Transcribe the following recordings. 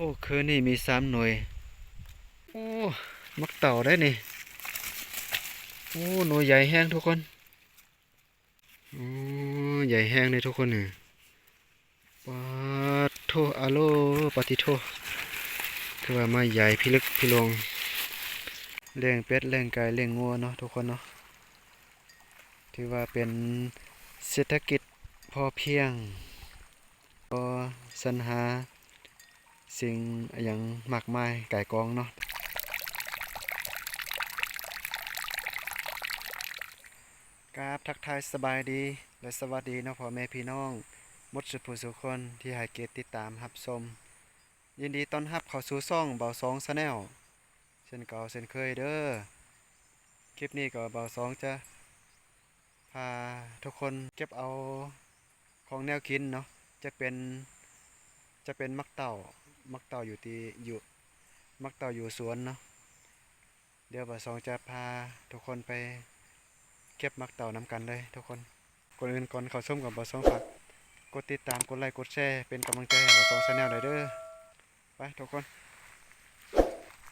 ອ້ ຄືນນີ້ມີສາມໜ່ວຍ. ໂອ້ ໝາກເຕົ່າໄດ໋ນີ້. ໂອ້ ໜ່ວຍໃຫຍ່ແຮງທຸກຄົນ. ໂອ້ ໃຫຍ່ແຮງເດ້ທຸກຄົນເອີຍ. ປາດໂທ້ ອາໂລ ປາດຕິໂທ້ ຄືວ່າມາໃຫຍ່ພິລຶກພິລົງ. ລ້ຽງເປັດ ລ້ຽງໄກ່ ລ້ຽງງົວເນາະທຸກຄົນເນາະ. ຖືວ່າເປັນເສດຖະກິດພໍພຽງ ບໍ່ສັນຫາສິ່ງຫຍັງມາກມາຍກ່າຍກອງເນາະ. ກາບທັກທາຍສະບາຍດີ ແລະ ສະຫວັດດີເນາະ ພໍ່ແມ່ພີ່ນ້ອງໝົດສູ່ຜູ້ສູ່ຄົນທີ່ໃຫ້ກຽດຕິດຕາມຮັບຊົມ. ຍິນດີຕ້ອນຮັບເຂົ້າສູ່ຊ່ອງບ່າວສອງ Channel ເຊັ່ນເກົ່າເຊັ່ນເຄີຍເດີ້. ຄລິບນີ້ກໍບ່າວສອງຈະພາທຸກຄົນເກັບເອົາຂອງແນວກິນເນາະ. ຈະເປັນ ຈະເປັນໝາກເຕົ່າ ໝາກເຕົ່າຢູ່ທີ່ ຢູ່ ໝາກເຕົ່າຢູ່ສວນເນາະ. ດຽວບ່າວສອງຈະພາທຸກຄົນໄປເກັບໝາກເຕົ່ານຳກັນເລີຍທຸກຄົນ. ກ່ອນອື່ນ ກ່ອນເຂົ້າຊົມກໍ ບ່າວສອງຝາກກົດຕິດຕາມ ກົດໄລ ກົດແຊ ເປັນກຳລັງໃຈໃຫ້ບ່າວສອງ Channel ໄດ້ເດີ້. ໄປທຸກຄົນ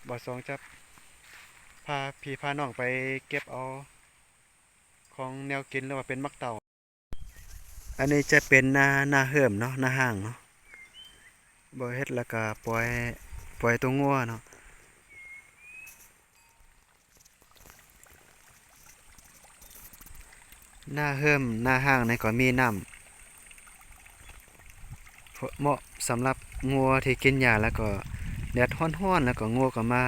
ບ່າວສອງຈະພາພີ່ພານ້ອງໄປເກັບເອົາຂອງແນວກິນ ຫຼືວ່າເປັນໝາກເຕົ່າ. ອັນນີ້ຈະເປັນນາ ນາເຮີ້ມເນາະ ນາຮ້າງເນາະ. ບໍ່ເຮັດແລ້ວກະປ່ອຍ ປ່ອຍໂຕງົວເນາະ. ນາເຮີ້ມ ນາຮ້າງນີ້ກໍມີນ້ຳ ເໝາະສຳລັບງົວທີ່ກິນຫຍ້າ ແລ້ວກໍແດດຮ້ອນໆ ແລ້ວກໍງົວກໍມາ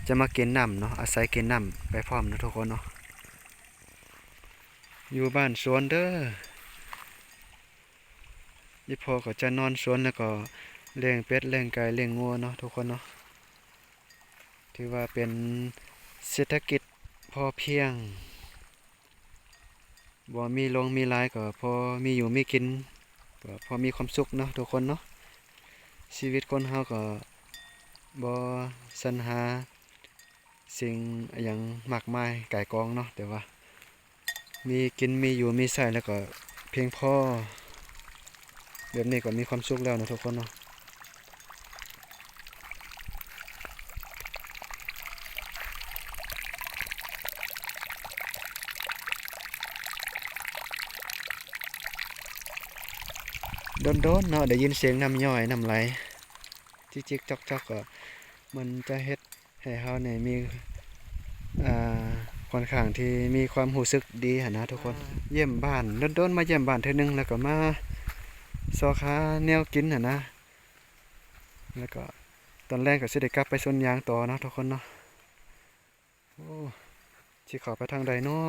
ຈະມາກິນນ້ຳເນາະ ອາໄສກິນນ້ຳໄປພ້ອມເນາະທຸກຄົນເນາະ. ຢູ່ບ້ານສວນເດີ້. ອີ່ພໍ່ກໍຈະນອນສວນ ແລ້ວກໍລ້ຽງເປັດ ລ້ຽງໄກ່ ລ້ຽງງົວເນາະທຸກຄົນເນາະ. ຖືວ່າເປັນເສດຖະກິດພໍພຽງ ບໍ່ມີຫຼວງມີຫຼາຍກໍພໍມີຢູ່ມີກິນ ກໍພໍມີຄວາມສຸກເນາະທຸກຄົນເນາະ. ຊີວິດຄົນເຮົາກໍບໍ່ສັນຫາ ສິ່ງຫຍັງມາກມາຍກ່າຍກອງເນາະ ແຕ່ວ່າມີກິນ ມີຢູ່ ມີໃຊ້ ແລ້ວກໍພຽງພໍ ແບບນີ້ກໍມີຄວາມສຸກແລ້ວເນາະທຸກຄົນເນາະ. ດົນໆເນາະ ໄດ້ຍິນສຽງນ້ຳຍ້ອຍນ້ຳໄຫຼ ຈິກໆຈອກໆ ກໍມັນຈະເຮັດ ໃຫ້ເຮົານີ້ມີ ອ່າ ຂ້ອນຂ້າງທີ່ມີຄວາມຮູ້ສຶກດີຫັ້ນນະທຸກຄົນ. ຢ້ຽມບ້ານ ດົນໆມາຢ້ຽມບ້ານເທື່ອໜຶ່ງ ແລ້ວກໍມາຊອກຫາແນວກິນຫັ້ນນະ. ແລ້ວກໍຕອນແລງກໍຊິໄດ້ກັບໄປສວນຢາງຕໍ່ເນາະທຸກຄົນເນາະ. ໂອ້ ຊິເຂົ້າໄປທາງໃດເນາະ?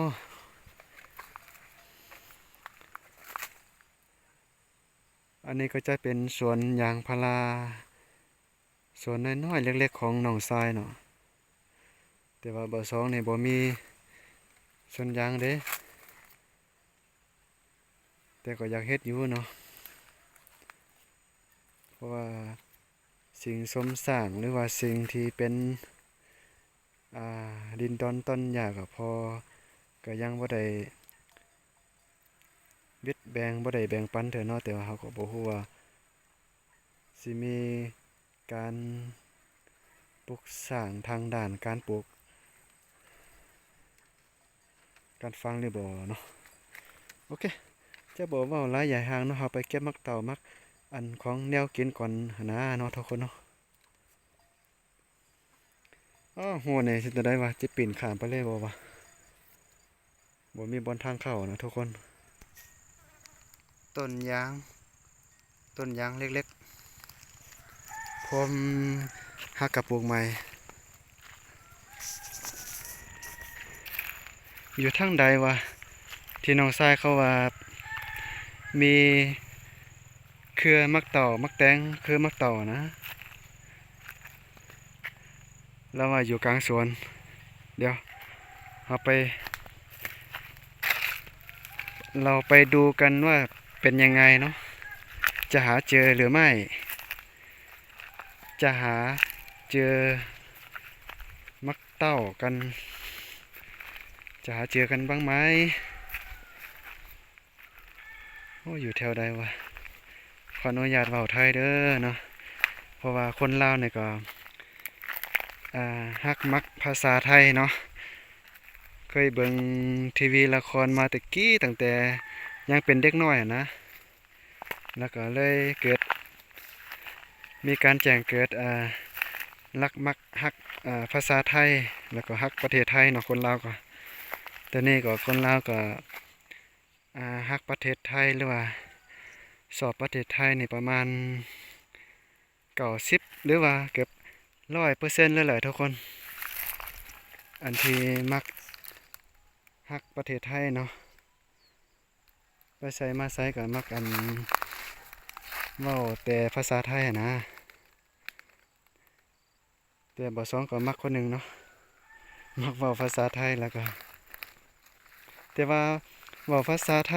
ອັນນີ້ກໍຈະເປັນສວນຢາງພາລາ ສວນນ້ອຍໆເລັກໆຂອງນ້ອງຊາຍເນາະ. ແຕ່ວ່າບ່າວສອງນີ້ບໍ່ມີສວນຢາງເດ້ ແຕ່ກໍຢາກເຮັດຢູ່ເນາະ ເພາະວ່າສິ່ງຊົມສ້າງ ຫຼືວ່າສິ່ງທີ່ເປັນ ອ່າ ດິນດອນຕ່ອນຫຍ້າກໍພໍ ກໍຍັງບໍ່ໄດ້ບິດແບ່ງ ບໍ່ໄດ້ແບ່ງປັນເທື່ອເນາະ. ແຕ່ວ່າເຮົາກໍບໍ່ຮູ້ວ່າຊິມີການປຸກສ້າງທາງດ້ານການປູກ ການຝັງຫຼືບໍ່ເນາະ. ໂອເຄ ຈະບໍ່ເວົ້າຫຼາຍຢາຍຫ່າງເນາະ ເຮົາໄປເກັບໝາກເຕົ່າ ໝາກ ອັນ ຂອງແນວກິນກ່ອນຫັ້ນນາເນາະທຸກຄົນເນາະ. ອ້າວ ຫົວນີ້ເຮັດຈັ່ງໃດວະ ຈະປີນຂ້າມໄປເລີຍບໍ່ວະ? ບໍ່ມີບ່ອນທາງເຂົ້ານະທຸກຄົນ. ຕົ້ນຢາງ ຕົ້ນຢາງເລັກໆ ພວມຫາກະປູກໃໝ່. ຢູ່ທາງໃດວະ ທີ່ນ້ອງຊາຍເຂົາວ່າມີເຄືອໝາກເຕົ່າ ໝາກແຕງ ເຄືອໝາກເຕົ່ານະ? ລາວວ່າຢູ່ກາງສວນ. ດຽວເຮົາໄປ ເຮົາໄປດູກັນວ່າເປັນຍັງໄງເນາະ ຈະຫາເຈີຫຼືໄມ່? ຈະຫາເຈີໝາກເຕົ່າກັນ ຈະຫາເຈີກັນບ້າງໄໝ? ໂອ້ ຢູ່ແຖວໃດວະ? ຂໍອະນຸຍາດເວົ້າໄທເດີເນາະ. ເພາະວ່າຄົນລາວນີ້ກໍ ອ່າ ຮັກມັກພາສາໄທເນາະ. ເຄີຍເບິ່ງທີວີລະຄອນມາແຕ່ກີ້ ຕັ້ງແຕ່ຍັງເປັນເດັກນ້ອຍຫັ້ນນະ ແລ້ວກໍເລີຍເກີດ ມີການແຈ້ງເກີດ ອ່າ ລັກມັກຮັກ ອ່າ ພາສາໄທ ແລ້ວກໍຮັກປະເທດໄທເນາະ ຄົນລາວກໍ. ດຽວນີ້ກໍຄົນລາວກໍ ອ່າ ຮັກປະເທດໄທ ຫຼືວ່າຊອບປະເທດໄທນີ້ປະມານເກົ້າສິບ ຫຼືວ່າເກືອບຮ້ອຍເປີເຊັນເລີຍແຫຼະທຸກຄົນ ອັນທີ່ມັກຮັກປະເທດໄທເນາະ. ໄປໃສມາໃສກໍມັກ ອັນ ເວົ້າແຕ່ພາສາໄທຫັ້ນນະ. ແຕ່ບ່າວສອງກໍມັກຄົນໜຶ່ງເນາະ ມັກເວົ້າພາສາໄທ ແລ້ວກໍ ແຕ່ວ່າເວົ້າພາສາໄທ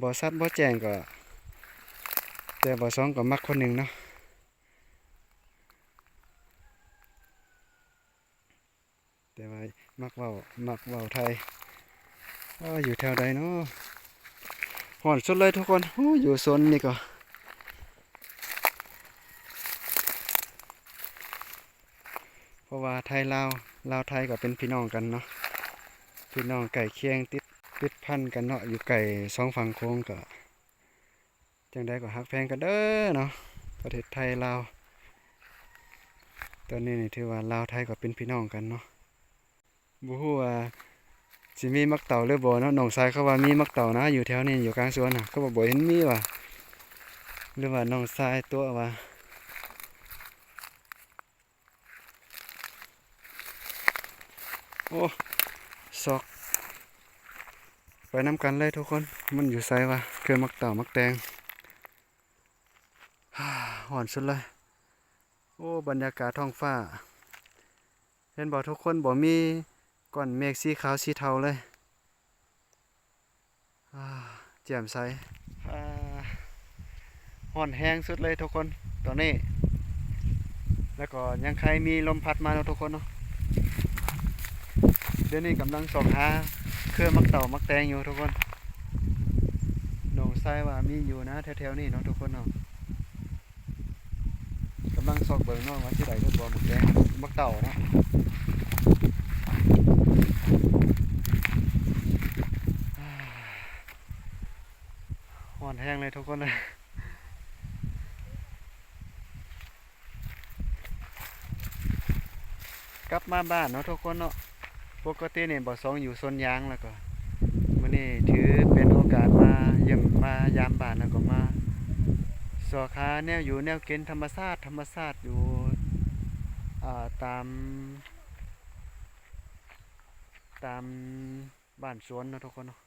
ບໍ່ຊັດບໍ່ແຈ້ງກໍ ແຕ່ບ່າວສອງກໍມັກຄົນໜຶ່ງເນາະ. ແຕ່ວ່າມັກເວົ້າ ມັກເວົ້າໄທ. ໂອ້ ຢູ່ແຖວໃດເນາະ? ຮ້ອນສຸດເລີຍທຸກຄົນ. ໂອ້ ຢູ່ໂຊນນີ້ກໍ ເພາະວ່າໄທລາວ ລາວໄທກໍເປັນພີ່ນ້ອງກັນເນາະ ພີ່ນ້ອງໃກ້ຄຽງ ຕິດ ຕິດພັນກັນເນາະ ຢູ່ໃກ້ສອງຝັ່ງໂຂງ ກໍ ຈັ່ງໃດກໍຮັກແພງກັນເດີເນາະ ປະເທດໄທລາວ. ຕອນນີ້ນີ້ຖືວ່າລາວໄທກໍເປັນພີ່ນ້ອງກັນເນາະ. ບໍ່ຮູ້ວ່າຊິມີໝາກເຕົ່າຫຼືບໍ່ເນາະ. ນ້ອງຊາຍເຂົາວ່າມີໝາກເຕົ່ານະ ຢູ່ແຖວນີ້ ຢູ່ກາງສວນນະ ເຂົາວ່າບໍ່ເຫັນມີວ່າ ຫຼືວ່ານ້ອງຊາຍຕົວະວ່າ. ໂອ້ ຊອກໄປນຳກັນເລີຍທຸກຄົນ. ມັນຢູ່ໃສວະ ເຄືອໝາກເຕົ່າໝາກແຕງ? ຮ້ອນສຸດເລີຍ. ໂອ້ ບັນຍາກາດທ້ອງຟ້າ ເຫັນບໍ່ທຸກຄົນ? ບໍ່ມີກ້ອນເມກສີຂາວສີເທົາເລີຍ. ອ່າ ແຈ່ມໃສ. ອ່າ ຮ້ອນແຮງສຸດເລີຍທຸກຄົນຕອນນີ້ ແລ້ວກໍຍັງໄຄມີລົມພັດມາເນາະທຸກຄົນເນາະ. ດຽວນີ້ກຳລັງຊອກຫາເຄືອໝາກເຕົ່າໝາກແຕງຢູ່ທຸກຄົນ. ນ້ອງຊາຍວ່າມີຢູ່ນະແຖວໆນີ້ເນາະທຸກຄົນເນາະ. ກຳລັງຊອກເບິ່ງເນາະວ່າຊິໄດ້ຫຼືບໍ່ ໝາກແຕງ ໝາກເຕົ່າເນາະ. ຮ້ອນແຮງເລີຍທຸກຄົນເອີຍ. ກັບມາບ້ານເນາະທຸກຄົນເນາະ. ປົກກະຕິນີ້ບ່າວສອງຢູ່ສວນຢາງ ແລ້ວກໍມື້ນີ້ຖືເປັນໂອກາດມາຢ້ຽມມາຢາມບ້ານ ແລ້ວກໍມາຊອກຫາແນວຢູ່ແນວກິນທຳມະຊາດ ທຳມະຊາດຢູ່ ອ່າ ຕາມ ຕາມບ້ານສວນເນາະທຸກຄົນເນາະ.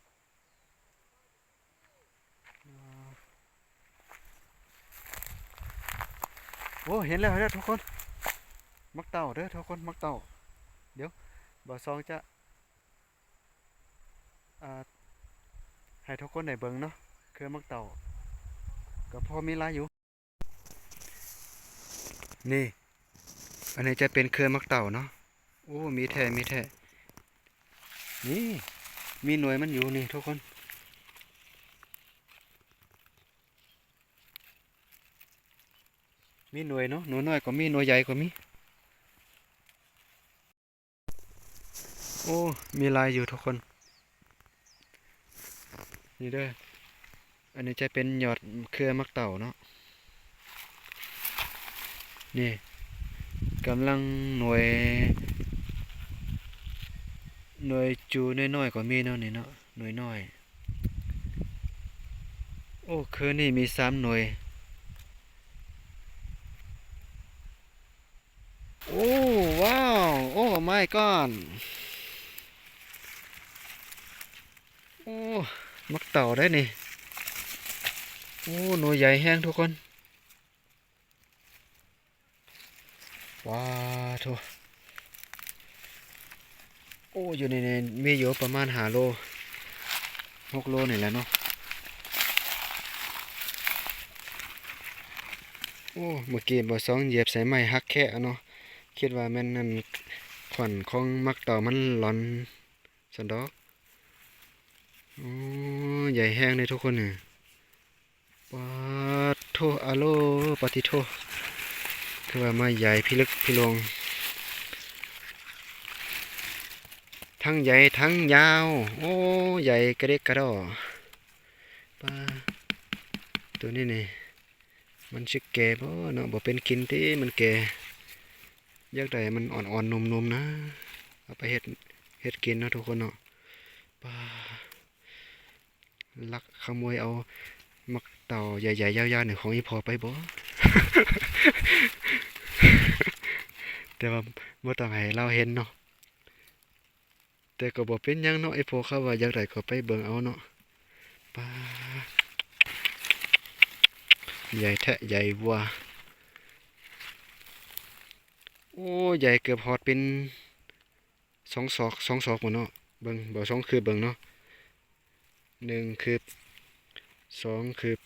ໂອ້ ເຫັນແລ້ວ ເຫັນແລ້ວທຸກຄົນ ໝາກເຕົ່າເດີທຸກຄົນ ໝາກເຕົ່າ. ດຽວບ່າວສອງຈະ ອ່າ ໃຫ້ທຸກຄົນໄດ້ເບິ່ງເນາະ ເຄືອໝາກເຕົ່າ ກໍພໍມີຫຼາຍຢູ່. ນີ້ ອັນນີ້ຈະເປັນເຄືອໝາກເຕົ່າເນາະ. ໂອ້ ມີແທ້ ມີແທ້. ນີ້ ມີໜ່ວຍມັນຢູ່ນີ້ທຸກຄົນ ມີໜ່ວຍເນາະ ໜ່ວຍນ້ອຍກໍມີ ໜ່ວຍໃຫຍ່ກໍມີ. ໂອ້ ມີຫຼາຍຢູ່ທຸກຄົນ. ນີ້ເດີ ອັນນີ້ຈະເປັນຍອດເຄືອໝາກເຕົ່າເນາະ. ນີ້ ກຳລັງໜ່ວຍ ໜ່ວຍຈູນ້ອຍໆກໍມີເນາະ ນີ້ເນາະ ໜ່ວຍນ້ອຍ. ໂອ້ ຄືນີ້ມີສາມໜ່ວຍ. ໂອ້ ວ້າວ ໂອ້ ມາຍກອດ ໂອ້ ໝາກເຕົ່າໄດ໋ນີ້. ໂອ້ ໜ່ວຍໃຫຍ່ແຮງທຸກຄົນ. ວ້າໂທ້ ໂອ້ ຢູ່ໃນນີ້ມີຢູ່ປະມານຫ້າໂລ ຫົກໂລນີ້ແຫຼະເນາະ. ໂອ້ ເມື່ອກີ້ບ່າວສອງຢຽບໃສ່ໄມ້ຫັກແຄະເນາະ ຄິດວ່າແມ່ນອັນ ຂວັນຂອງໝາກເຕົ່າມັນຫຼອນຊັ້ນດອກ. ໂອ້ ໃຫຍ່ແຮງເດ້ທຸກຄົນເອີຍ. ປາດໂທ້ ໂທ ອາໂລ ປາຕິໂທ ຄືວ່າມາໃຫຍ່ພິລຶກພິລົງ ທັງໃຫຍ່ທັງຍາວ. ໂອ້ ໃຫຍ່ກະດິກກະດໍ. ປາ ໂຕນີ້ນີ້ ມັນຊິແກ່ບໍ່ເນາະ? ບໍ່ເປັນກິນຕິ ມັນແກ່. ຢາກໄດ້ມັນອ່ອນໆ ໜຸ່ມໆ ນະ ເອົາໄປເຮັດ ເຮັດກິນເນາະທຸກຄົນເນາະ. ປາ ລັກຂະໂມຍເອົາໝາກເຕົ່າໃຫຍ່ໆ ຍາວໆ ນີ້ຂອງອີ່ພໍ່ໄປບໍ່? ແຕ່ວ່າບໍ່ຕ້ອງໃຫ້ລາວເຫັນເນາະ. ແຕ່ກໍບໍ່ເປັນຫຍັງເນາະ ອີ່ພໍ່ເຂົາວ່າຢາກໄດ້ກໍໄປເບິ່ງເອົາເນາະ. ປາ ໃຫຍ່ແທ້ໃຫຍ່ຫວາ. ໂອ້ ໃຫຍ່ເກືອບຮອດເປັນສອງສອກ ສອງສອກພຸ້ນເນາະ. ເບິ່ງ ບໍ່ສອງຄືບເບິ່ງເນາະ. ໜຶ່ງຄືບ ສອງຄືບ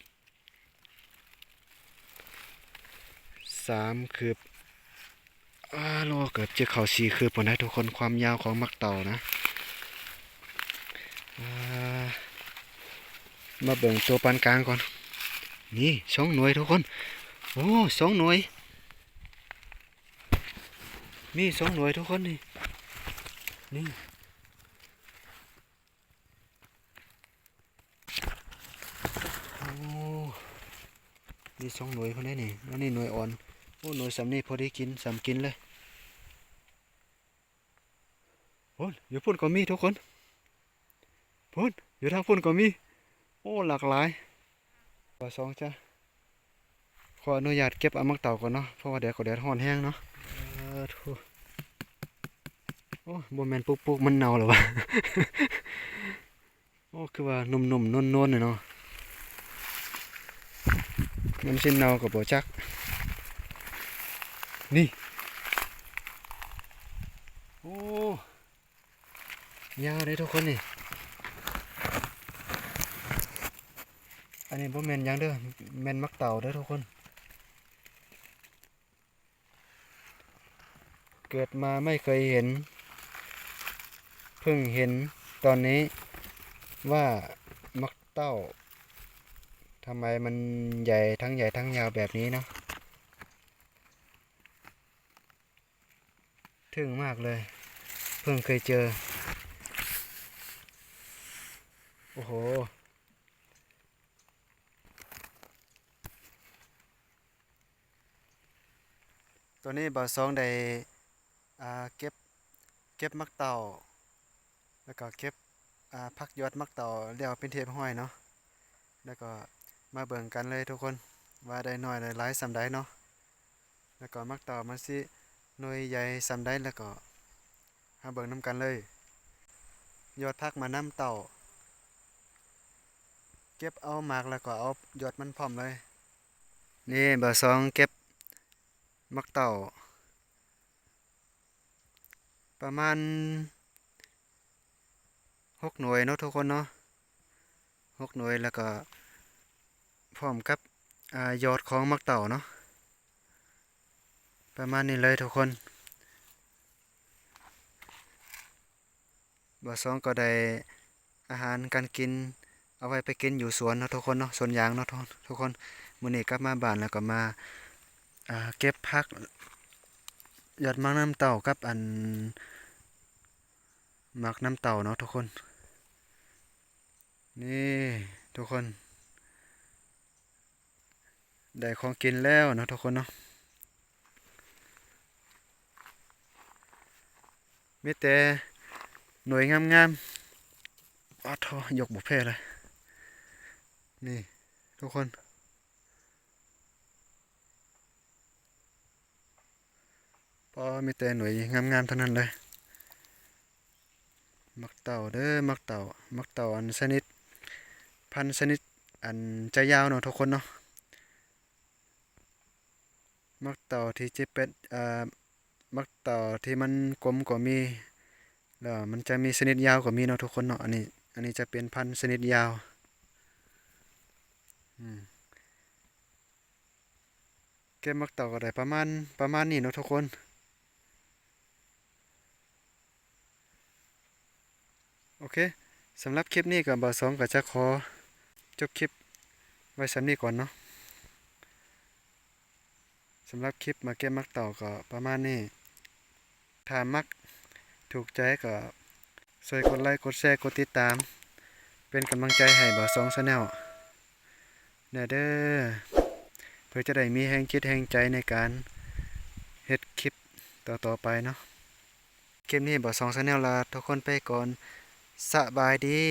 ສາມຄືບ. ອາ ໂລ ເກືອບຈະເຂົ້າສີ່ຄືບພຸ້ນນະທຸກຄົນ ຄວາມຍາວຂອງໝາກເຕົ່ານະ. ອາ ມາເບິ່ງໂຕປານກາງກ່ອນ. ນີ້ ສອງໜ່ວຍທຸກຄົນ. ໂອ້ ສອງໜ່ວຍ. ມີສອງໜ່ວຍທຸກຄົນນີ້ ນີ້. ໂອ້ ມີສອງໜ່ວຍພຸ້ນເດ້ນີ້. ອັນນີ້ໜ່ວຍອ່ອນ. ໂອ້ ໜ່ວຍສ່ຳນີ້ພໍດີກິນ ສ່ຳກິນເລີຍ. ໂອ້ ຢູ່ພຸ້ນກໍມີທຸກຄົນ. ພຸ້ນ ຢູ່ທາງພຸ້ນກໍມີ. ໂອ້ ຫຼາກຫຼາຍ. ບໍ່ສອງຈ້ະ ຂໍອະນຸຍາດເກັບເອົາໝາກເຕົ່າກ່ອນເນາະ ເພາະວ່າແດດກໍແດດຮ້ອນແຮງເນາະ. ເອີ ໂທ້ ໂອ້ ບໍ່ແມ່ນປຸກໆ ມັນເນົ່າແລ້ວຫວາ? ໂອ້ ຄືວ່ານຸ່ມໆ ນົນໆ ເລີຍເນາະ. ມັນຊິເນົ່າກໍບໍ່ຈັກ. ນີ້ ໂອ້ ຍາວເດ້ທຸກຄົນນີ້. ອັນນີ້ບໍ່ແມ່ນຫຍັງເດີ້ ແມ່ນໝາກເຕົ່າເດີ້ທຸກຄົນ. ເກີດມາໄມ່ເຄີຍເຫັນ ເພິ່ງເຫັນຕອນນີ້ວ່າໝາກເຕົ້າ ທຳໄມມັນໃຫຍ່ ທັງໃຫຍ່ທັງຍາວແບບນີ້ເນາະ. ທຶ່ງມາກເລີຍ ເພິ່ງເຄີຍເຈີ. ໂອ້ໂຫ ຕອນນີ້ບ່າວຊອງໄດ້ ອ່າ ເກັບ ເກັບໝາກເຕົ້າ ແລ້ວກໍເກັບ ອ່າ ພັກຍອດໝາກເຕົ້າແລ້ວເປັນທີ່ຮຽບຮ້ອຍເນາະ. ແລ້ວກໍມາເບິ່ງກັນເລີຍທຸກຄົນ ວ່າໄດ້ໜ້ອຍໄດ້ຫຼາຍສ່ຳໃດເນາະ. ແລ້ວກໍໝາກເຕົ້າມັນຊິໜ່ວຍໃຫຍ່ສ່ຳໃດ ແລ້ວກໍເຮົາເບິ່ງນຳກັນເລີຍ. ຍອດຜັກໝາກນ້ຳເຕົ້າ ເກັບເອົາໝາກ ແລ້ວກໍເອົາຍອດມັນພ້ອມເລີຍ. ນີ້ບ່າວຊອງເກັບໝາກເຕົ້າ ປະມານຫົກໜ່ວຍເນາະທຸກຄົນເນາະ ຫົກໜ່ວຍ ແລ້ວກໍພ້ອມກັບ ອາ ຍອດຂອງໝາກເຕົ້າເນາະ ປະມານນີ້ເລີຍທຸກຄົນ. ບ່າວຊອງກໍໄດ້ອາຫານການກິນ ເອົາໄວ້ໄປກິນຢູ່ສວນເນາະທຸກຄົນເນາະ ສວນຢາງເນາະທຸກຄົນ. ມື້ນີ້ກັບມາບ້ານແລ້ວກໍມາ ອ່າ ເກັບຜັກ ຍອດໝາກນ້ຳເຕົ້າກັບອັນ ໝາກນ້ຳເຕົ້າເນາະທຸກຄົນ. ນີ້ທຸກຄົນ ໄດ້ຂອງກິນແລ້ວເນາະທຸກຄົນເນາະ ມີແຕ່ໜ່ວຍງາມໆ. ອາໂທ້ ຍົກບໍ່ແພ້ເລີຍ ນີ້ທຸກຄົນ. ປ້າ ມີແຕ່ໜ່ວຍງາມໆ ທັງນັ້ນເລີຍ. ໝາກເຕົ້າເດີ້ ໝາກເຕົ້າ ໝາກເຕົ້າອັນຊະນິດ ພັນຊະນິດອັນຈະຍາວເນາະທຸກຄົນເນາະ. ໝາກເຕົ້າທີ່ຈະເປັນ ເອີ ໝາກເຕົ້າທີ່ມັນກົມກໍມີ ແລ້ວມັນຈະມີຊະນິດຍາວກໍມີເນາະທຸກຄົນເນາະ. ອັນນີ້ ອັນນີ້ຈະເປັນພັນຊະນິດຍາວ. ອືມ ເກັບໝາກເຕົ້າກໍໄດ້ປະມານ ປະມານນີ້ເນາະທຸກຄົນ. ໂອເຄ ສຳລັບຄລິບນີ້ກໍບ່າວສອງກໍຈະຂໍຈົບຄລິບໄວ້ສ່ຳນີ້ກ່ອນເນາະ. ສຳລັບຄລິບໝາກເກັບໝາກເຕົ່າກໍປະມານນີ້. ຖ້າມັກ ຖືກໃຈກໍຊ່ວຍກົດໄລ ກົດແຊ ກົດຕິດຕາມ ເປັນກຳລັງໃຈໃຫ້ບ່າວສອງ Channel ແດ່ເດີ ເພື່ອຈະໄດ້ມີແຮງຈິດແຮງໃຈໃນການເຮັດຄລິບຕໍ່ໆໄປເນາະ. ຄລິບນີ້ບ່າວສອງ Channel ລາທຸກຄົນໄປກ່ອນ. ສະບາຍດີ.